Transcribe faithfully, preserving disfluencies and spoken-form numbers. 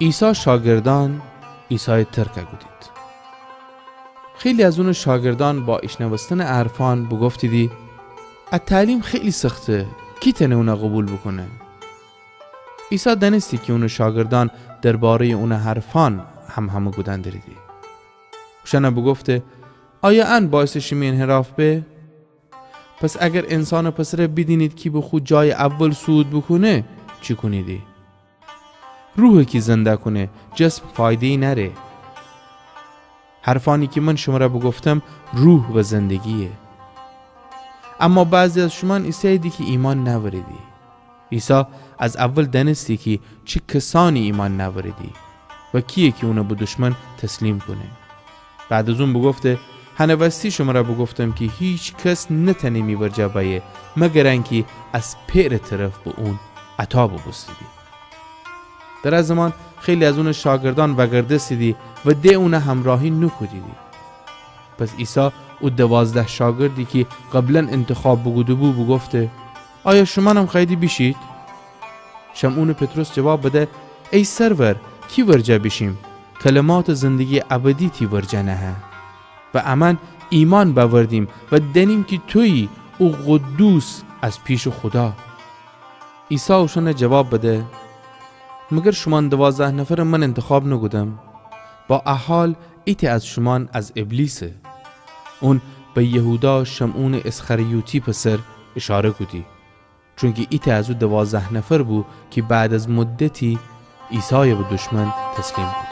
عیسی شاگردأن عیسایٚ ترکَ کودید. خیلی از اونٚ شاگردأن با ایشنوستنٚ ا حرفأن بوگفتیدی: ا تعلیم خیلی سخته، کی تأنه اونَ قوبیل بوکونه؟ عیسی دأنستی کی اونٚ شاگردأن درباره‌یٚ اونٚ حرفأن همهمه کودن دریدی. اوشأنَ بوگفته: آیا ان باعثٚ شیمی انحراف به؟ پس اگر انسانٚ پسرَ بیدینید کی به خو جایٚ اول صعود بوکونه، چی کونیدی؟ روحه کی زنده کونه، جسم فایده‌یی نأره. حرفأنی کی من شمرَ بوگفتم، روح و زندگییه. اما بعضی از شومأن ایسه‌ییدی کی ایمأن نأوریدی. عیسی از اول دأنستی کی چی کسأنی ایمأن نأوریدی و کییه کی اونَ به دشمن تسلیم کونه. بعد از اون بوگفته: هنٚ وستی شمرَ بوگفتم کی هیکس نتأنه می ورجه بأیه، مگر انکی از پئرٚ طرف به اون عطا بوبوستیدی. در ا زمان خیلی از اونٚ شاگردأن وأگردستیدی و د اونَ همرأهی نوکودیدی. پس عیسی او دوازده شاگردی کی قبلا انتخاب بوکوده‌بو بوگفته: آیا شومأنم خوأییدی بیشید؟ شمعونٚ پطرس جواب بده: ای سرور، کی ورجه بیشیم؟ کلماتٚ زندگییٚ ابدی تی ورجه نهه. و امأن ایمأن بأوردیم و دأنیم کی تویی او قدوس از پیشٚ خودا. عیسی اوشأنَ جواب بده: مگر شومأن دوازده نفرَ من انتخاب نوکودم؟ با ا حال ایتأ از شومأن از ابلیسه. اون به یهودا شمعونٚ اسخریوطی پسر اشاره کودی، چونکی ایتأ از او دوازده نفر بو کی بعد از مدتی عیسایَ به دشمن تسلیم بو.